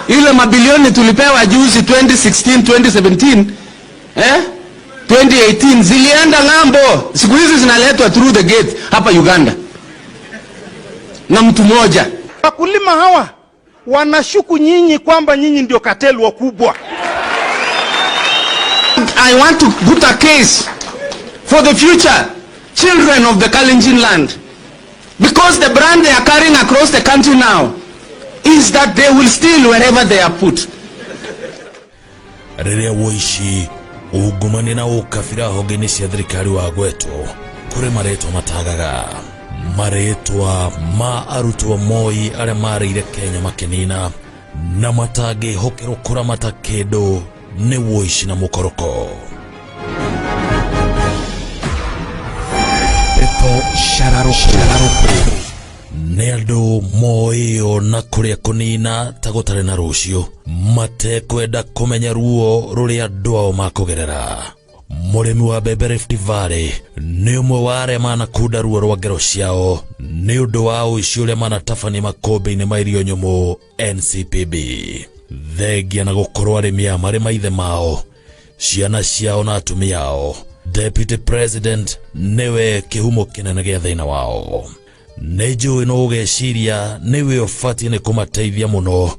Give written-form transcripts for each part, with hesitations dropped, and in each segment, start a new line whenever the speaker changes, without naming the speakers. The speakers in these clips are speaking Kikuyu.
Ile mabilioni tulipewa juzi 2016, 2017, eh? 2018 zilienda ng'ambo. Siku hizi zinaletwa through the gate hapa Uganda na mtu mmoja.
Wakulima hawa wanashuku nyinyi kwamba nyinyi ndio cartel wakubwa.
I want to put a case for the future children of the Kalenjin land. Because the brand they are carrying across the country now is that they will steal wherever they are put.
Rĩrĩa woici, ungumania na ũkabira honge-inĩ cia thirikari wagwetwo, kũrĩ marĩtwa matagaga, marĩtwa ma arutwo Moi arĩa marĩire Kenya makĩnina na matangĩhokerwo kũramata kĩndũ nĩ woici na mũkoroko.
Ndeto Shararoko.
Nĩ andũ moĩo na kũrĩa kũnina ta gũtarĩ na rũciũ, matekwenda kũmenya ruo rũrĩa andũ ao makũgerera. Mũrĩmi wa mbembe Rift Valley nĩ ũmwe wa arĩa manakunda ruo rwa ngero ciao nĩ ũndũ wa ũici ũrĩa manatabania makũmbĩ-inĩ ma irio nyũmũ NCPB. Thengia na gũkorwo arĩmi aya marĩ maithe mao, ciana ciao na atumia ao, Deputy President nĩwe kĩhumo kĩnene gĩa thĩna wao. Nĩ njũĩ no ũgeciria nĩwe ũbatiĩ nĩ kũmateithia mũno,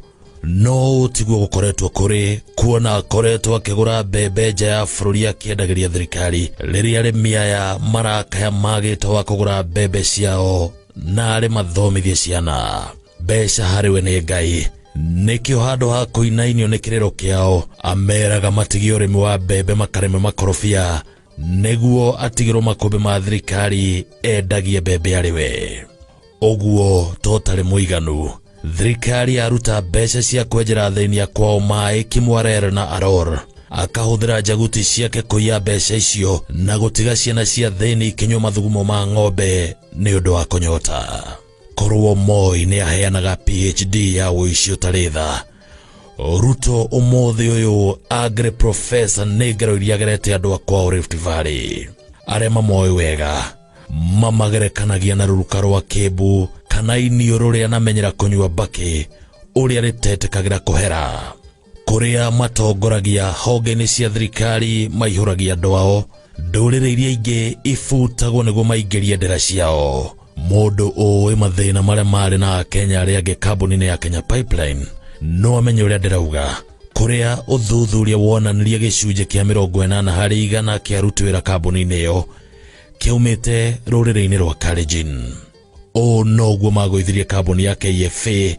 no tiguo gũkoretwo kũrĩ, kuona akoretwo akĩgũra mbembe nja ya bũrũri akĩendagĩria thirikari rĩrĩa arĩmi aya marakaya magĩte wa kũgũra mbembe ciao na arĩ mathomithie ciana. Mbeca harĩ we nĩ Ngai, nĩkĩo handũ ha kũinainio nĩ kĩrĩro kĩao ameraga matige ũrĩmi wa mbembe makarĩme makorobia nĩguo atigĩrwo makũmbĩ ma thirikari endagie mbembe arĩ we. Ũguo to tarĩ mũiganu, thirikari yaruta mbeca cia kwenjera athĩni a kwao maĩ Kimwarer na Aror, akahũthĩra njaguti ciake kũiya mbeca icio na gũtiga ciana cia thĩni ikĩnyua mathugumo ma ng'ombe nĩ ũndũ wa kũnyota. Korwo Moi nĩ aheanaga PhD ya ũici ũtarĩ tha, Ruto ũmũthĩ ũyũ angĩrĩ professor nĩ ngero iria agerete andũ a kwao Rift Valley. Arĩa mamoĩ wega mamagerekanagia na rũruka rwa kĩmbu kana iniũrũ rũrĩa namenyera kũnyua mbakĩ ũrĩa rĩtetĩkagĩra kũhera. Kũrĩa matongoragia honge-inĩ cia thirikari maihũragia andũ ao, ndũrĩrĩ iria ingĩ ibutagwo nĩguo maingĩrie ndĩra ciao. Mũndũ ũĩ mathĩna marĩa marĩ na Akenya arĩa angĩ kambuni-inĩ ya Kenya Pipeline no amenye ũrĩa ndĩrauga, kũrĩa ũthuthuria wonanirie gĩcunjĩ kĩa 80% kĩa aruti wĩra kambuni-inĩ ĩyo kĩaumĩte rũrĩrĩ-inĩ rwa Kalenjin. Ũũ noguo magũithirie kambuni ya KFA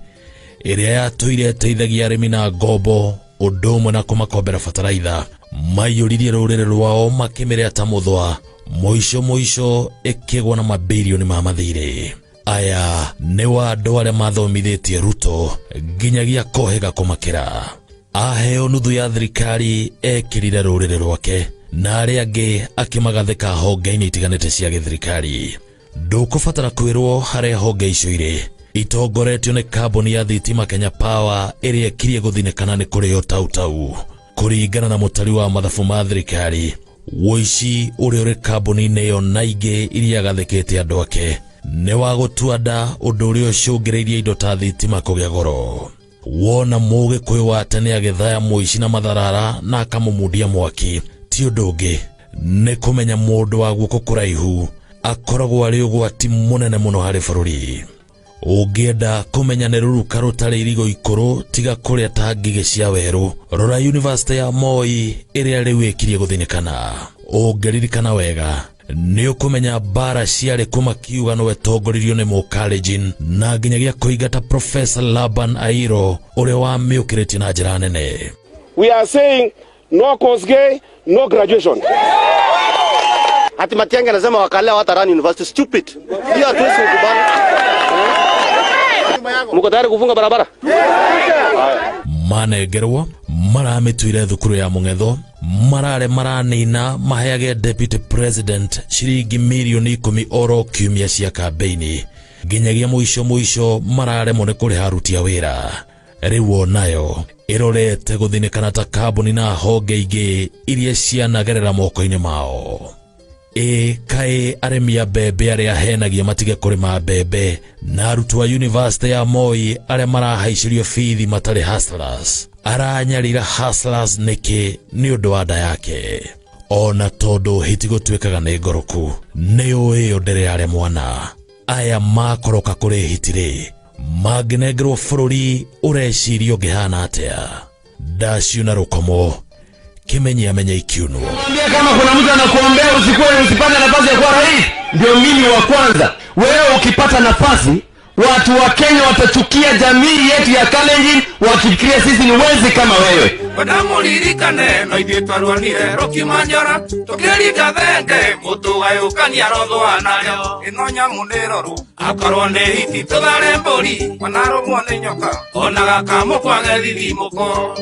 ĩrĩa yatũire ĩteithagia arĩmi na ngombo ũndũ ũmwe na kũmakombera bataraitha. Maiyũririe rũrĩrĩ rwao makĩmĩrĩa ta mũthwa, mũico mũico ĩkĩgwa na mabirioni ma mathirĩ. Aya nĩ wa andũ arĩa mathomithĩtie Ruto nginyagia kohĩga kũmakĩra. Aheo nuthu ya thirikari ekĩrire rũrĩrĩ rwake na arĩa angĩ akĩmagathĩka honge-inĩ itiganĩte cia gĩthirikari. Ndũkũbatara kwĩrwo harĩa honge icio irĩ, itongoretio nĩ kambuni ya thitima Kenya Power ĩrĩa ĩkirie gũthinĩkana nĩ kũrĩo tautau. Kũringana na mũtari wa mathabu ma thirikari, ũici ũrĩa ũrĩ kambuni-inĩ ĩyo na ingĩ iria agathĩkĩte andũ ake nĩ wa gũtua nda, ũndũ ũrĩa ũcũngĩrĩirie indo ta thitima kũgĩa goro. Wona mũgĩkũyũ wa tene agĩthaya mũici na matharara na akamũmundia mwaki, ti ũndũ ũngĩ nĩ kũmenya mũndũ wa guoko kũraihu akoragwo arĩ ũgwati mũnene mũno harĩ bũrũri. Ũngĩenda kũmenya nĩ rũruka rũtarĩ irigo ikũrũ, tiga kũrĩa ta ngigĩ cia werũ, rora University ya Moi ĩrĩa rĩu ĩkirie gũthinĩkana. Ũngĩririkana wega nĩ ũkũmenya mbara ciarĩ kuo makiuga no etongoririo nĩ Mũkalenjin na nginyagia kũingata Professor Laban Airo ũrĩa wamĩũkĩrĩtie na njĩra nene.
We are saying no Kosgei, no graduation.
Ati Matiang'i anasema Wakale hawatarun university. Stupid. Hiyo hatuwezi kukubali.
Mko tayari kufunga barabara?
Manengerwo maramĩtuire thukuru ya mũng'etho, marare maranina maheage Deputy President ciringi mirioni 10 oro kiumia cia kambeini, nginyagia mũico mũico mararemwo nĩ kũrĩha aruti a wĩra. Rĩu onayo ĩrorete gũthinĩkana ta kambuni na honge ingĩ iria cianagerera moko-inĩ mao. Ĩ kaĩ arĩmi a mbembe arĩa ahenagia matige kũrĩma mbembe na arutwo a yunivasĩtĩ ya Moi arĩa marahaicĩrio bithi matarĩ hustlers. Aranyarira hustlers nĩkĩ nĩ ũndũ wa nda yake? Ona tondũ hiti gũtuĩkaga nĩ ngoroku, nĩ ũĩ ĩyo ndĩrĩ yarĩa mwana. Aya makoroka kũrĩ hiti rĩ, mangĩnengerwo bũrũri ũreciria ũngĩhana atĩa? Ndaciuna rũkomo, kĩmenye amenye ikiunwo.
Mwambie kama kuna mtu anakuombea usikuwe usipate nafasi ya kuwa rais, ndio mimi wa kwanza. Wewe ukipata nafasi, watu wa Kenya watachukia jamii yetu ya Kalenjin wakifikiria sisi ni wezi kama wewe.
Ndamũririkane no ithuĩ twarũanire rũkimanyora tũkĩringa thenge mũtũgayũkania rothwa narĩo ĩno nyamũ nĩ roru akorwo nĩ hiti tũthare mbũri wanarũmwo nĩ nyoka ona gakamũkwage thithimũko.